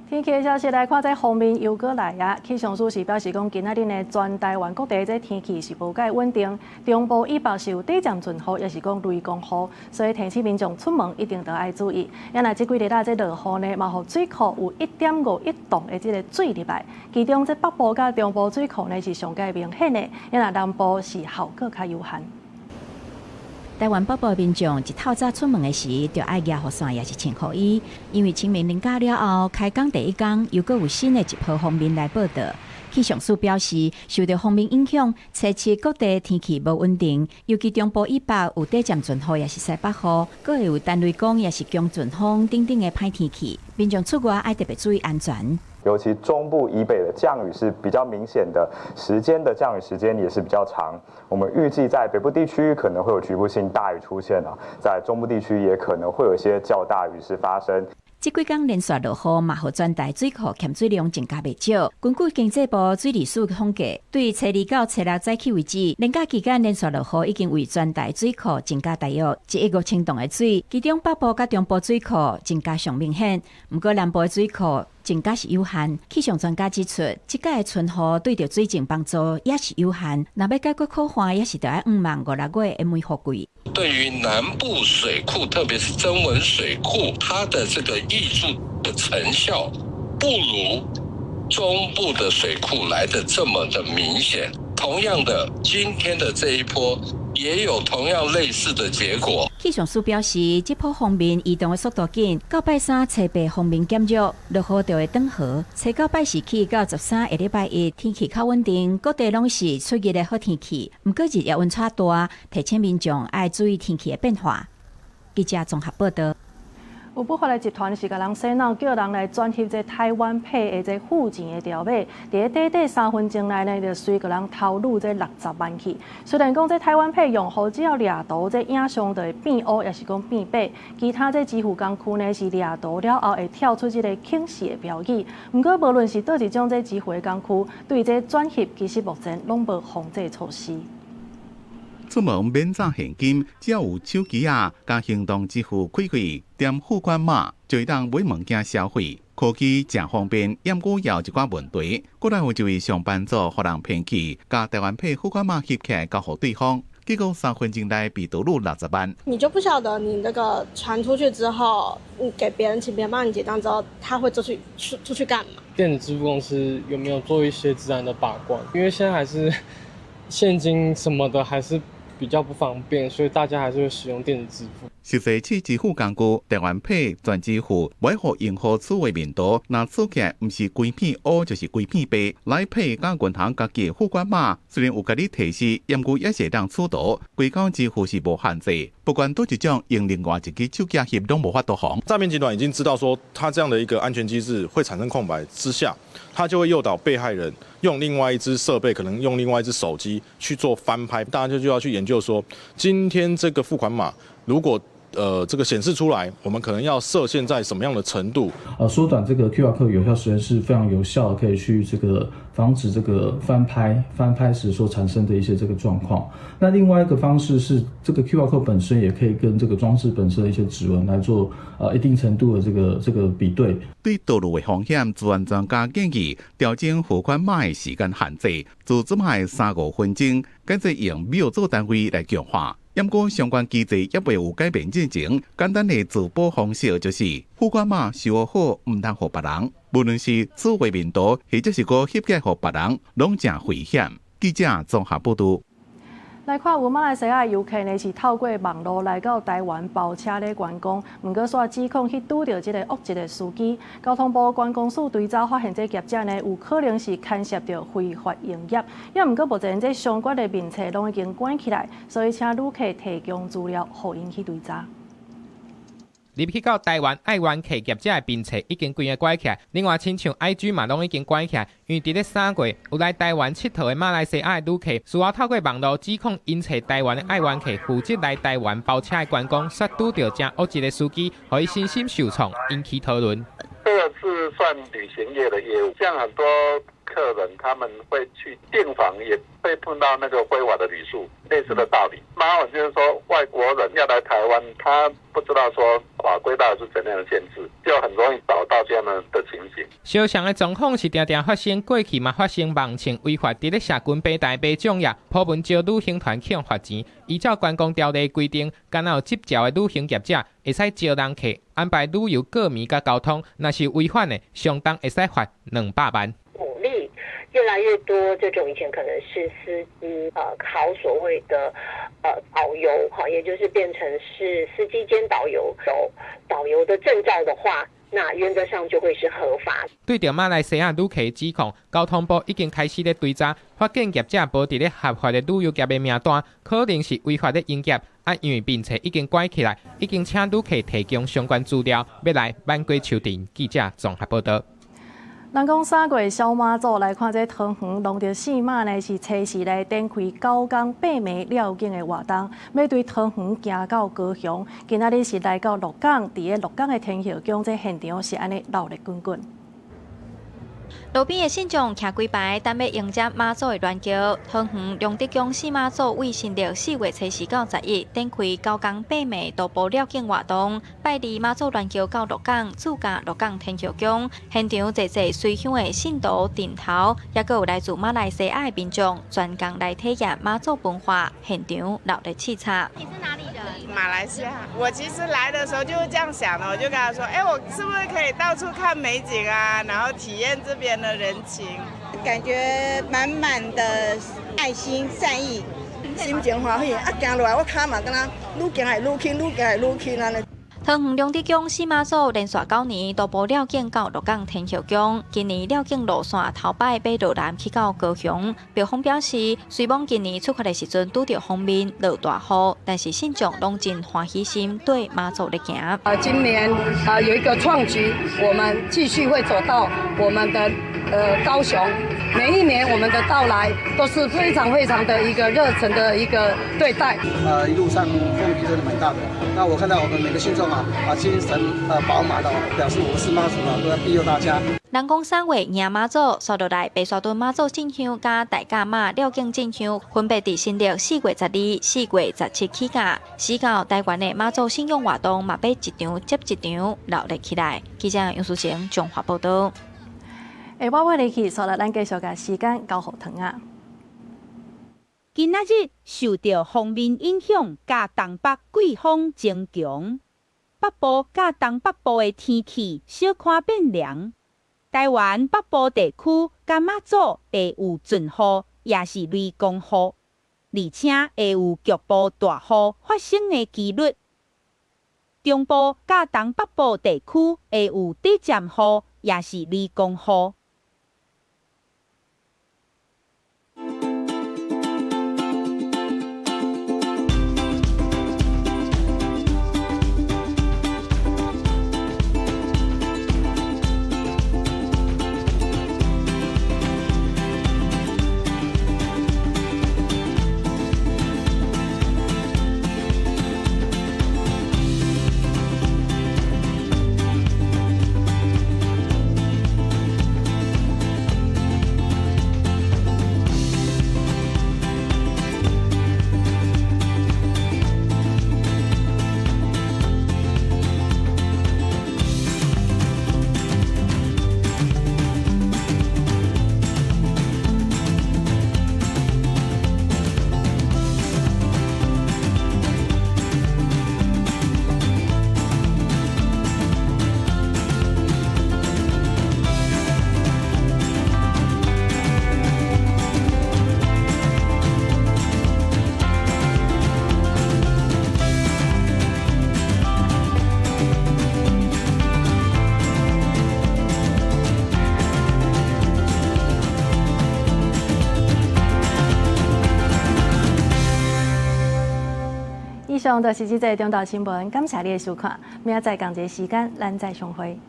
天氣的消息來看，這鋒面又閣來啊！氣象署是表示講，今仔日呢，全台灣各地這天氣是無蓋穩定，中部以北是有短暫陣雨，抑是講雷公雨，所以提醒民眾出門一定著愛注意。啊若這幾日來這落雨呢，嘛予水庫有1.5億噸的這个水入來，其中這北部佮中部水庫呢是上蓋明顯的，啊若南部是效果較有限。台灣北部民眾一透早出門的時，就愛舉雨傘，抑是穿雨衣，因為清明連假了後，開工第一工又閣有新的一波鋒面來報到。氣象署表示，受到鋒面影響，初七各地天氣無穩定，尤其中部以北有短暫陣雨，抑是西北雨，閣會有單雷公，抑是強陣風等等的歹天氣，民眾出外愛特別注意安全。尤其中部以北的降雨是比較明顯的，時間的降雨時間也是比較長。我們預計在北部地區可能會有局部性大雨出現啊，在中部地區也可能會有一些較大雨勢發生。這幾工連續落雨，嘛予全台水庫欠水量增加袂少。根據經濟部水利署統計，對初二到初六早起為止，連假期間連續落雨已經為全台水庫增加大約1億5千噸的水，其中北部佮中部水庫增加上明顯，毋過南部的水庫增加是有限。氣象專家指出，這擺的春雨對著水情幫助也是有限。若欲解決苦旱，也是著愛向望五六月的梅雨季。對於南部水庫，特別是曾文水庫，它的這個挹注的成效，不如中部的水庫來得這麼的明顯。同樣的，今天的這一波也有同樣類似的結果。氣象署表示，這波鋒面移動的速度緊，到拜三、初八鋒面減弱，落雨就會轉和。初九拜四起到13下禮拜一，天氣較穩定，各地攏是出熱的好天氣。毋過日夜溫差大，提醒民眾愛注意天氣的變化。記者綜合報導。有不法的集團是共人洗腦，叫人來轉翕這台灣 Pay 的這付錢的條碼，佇咧短短3分鐘內呢，就隨共人偷擄這60萬去。雖然講這台灣 Pay 用戶只要掠圖，這影像就會變烏，抑是講變白，其他這支付工具呢是掠圖了後會跳出這个警示的標語。毋過無論是佗一種這支付的工具，對這轉翕其實目前攏無防制措施。出門免紮現金，只要有手機仔，佮行動支付開開，點付款碼就會當買物件消費。科技誠方便，毋過也有一寡問題。過來有一位上班族予人騙去，共台灣 Pay 付款碼翕起來交予對方，結果3分鐘內被盜擄60萬。你就不曉得你那個傳出去之後，你給別人請別人幫你結賬之後，他會出去幹嘛？電子支付公司有沒有做一些資安的把關？因為現在還是現金什麼的還是比較不方便，所以大家還是會使用電子支付。實際試支付工具，台灣 Pay 全支付，袂予用戶取畫面圖，若取起來毋是規片烏就是規片白。來 Pay 佮銀行家己的付款碼，雖然有共你提示，毋過也是會當取圖。規工支付是無限制，不管佗一種用另外一支手機翕攏無法度防。詐騙集團已經知道說，他這樣的一個安全機制會產生空白之下，他就會誘導被害人用用另外一支設備，可能用另外一支手機去做翻拍，大家就要去研究說，今天這個付款碼如果這個顯示出來，我們可能要設限在什麼樣的程度？縮短這個 QR code 有效時間是非常有效，可以去這個防止這個翻拍時所產生的一些這個狀況。那另外一個方式是，這個 QR code 本身也可以跟這個裝置本身的一些指紋來做一定程度的這個比對。對道路的風險，資安專家建議調整付款碼的時間限制，自這擺3、5分鐘，改做用秒做單位來強化。毋過相關機制猶未有改變進前，簡單的自保方式就是付款碼收好，毋通予別人。無論是數位病毒，或者是閣翕起予別人，攏誠危險。記者綜合報導。來看有馬來西亞遊客呢，是透過網路來到台灣包車咧觀光，毋過煞指控去拄著這个惡質的司機。交通部觀光署追查發現，這業者呢有可能是牽涉著非法營業。也毋過目前這相關的面冊攏已經關起來，所以請旅客提供資料，予𪜶去追查。入去到台灣愛玩客業者的面冊已經規个關起來，另外親像 IG 嘛攏已經關起來，因為佇咧3月有來台灣𨑨迌的馬來西亞的旅客，事後透過網路指控𪜶揣台灣的愛玩客負責來台灣包車的觀光，煞拄著誠惡質的司機，予伊身心受創，引起討論。這個是算旅行業的業務，像很多客人他們會去訂房，也會碰到那個非法的旅宿，類似的道理。麻煩就是說，外國人要來台灣，他不知道說法規到底是怎樣的限制，就很容易找到這樣的情形。相像的狀況是定定發生，過去嘛發生網衝違法，佇咧社群平台買粽葉，普文招旅行團去罰錢。依照觀光條例規定，敢若有執照的旅行業者會使招人客安排旅遊過暝佮交通，若是違反的，相當會使罰200萬。鼓勵越來越多這種以前可能是司機，考所謂的導遊，哈，也就是變成是司機兼導遊，有導遊的證照的話，那原則上就會是合法。對著馬來西亞旅客指控，交通部已經開始咧追查，發現業者無佇咧合法的旅遊業的名單，可能是違法咧營業。啊，因為面冊已經關起來，已經請旅客提供相關資料，欲來挽回求證。記者綜合報導。人講3月小媽祖來看這桃園龍德四媽呢，是初四來展開九工八暝繞境的活動，欲對桃園行到高雄。今仔日是來到鹿港，佇咧鹿港的天后宮，這現場是按呢鬧熱滾滾。路邊的信眾徛幾排，等欲迎接媽祖的鸞轎。桃園龍德宮四媽祖為新曆4月初四到11，展開九工八暝徒步繞境活動，拜二媽祖鸞轎到鹿港，駐駕鹿港天后宮。現場濟濟隨鄉的信徒陣頭，抑閣有來自馬來西亞的民眾，專工來體驗媽祖文化，現場鬧熱刺吵。你是哪裡人？馬來西亞。我其實來的時候就是這樣想的，我就跟他說：欸，我是不是可以到處看美景啊？然後體驗這邊的人情，感覺滿滿的愛心善意，心情歡喜。啊，行落來我跤嘛，敢若愈行會愈輕，愈行會愈輕按呢。桃園龍德宮四媽祖連續9年徒步繞境到鹿港天后宮，今年繞境路線頭擺欲落南去到高雄。廟方表示，雖罔今年出發的時陣拄著鋒面落大雨，但是信眾攏真歡喜心綴媽祖咧行。今年有一個創舉，我們繼續會走到我們的高雄。每一年我們的到來都是非常非常的一個熱忱的一個對待。一路上風雨真的蠻大的。那我看到我們每個信眾啊，精神飽滿的，表示我們四媽祖啊都在庇佑大家。人講3月迎媽祖，紲落來白沙屯媽祖進香佮大甲媽繞境進香，分別佇新曆4月12、4月17起駕。死到台灣的媽祖信仰活動嘛，欲一場接一場鬧熱起來。記者楊淑晴綜合報導。欸，我欲入去，紲來咱繼續共時間交予唐仔。今仔日受著鋒面影響，佮東北季風增強，北部佮東北部的天氣小可變涼。台灣北部地區佮馬祖會有陣雨，抑是雷公雨，而且會有局部大雨發生的機率。中部佮東北部地區會有短暫雨，抑是雷公雨。以上就是這節中晝新聞，感謝你的收看，明仔載仝一个時間，咱再相會。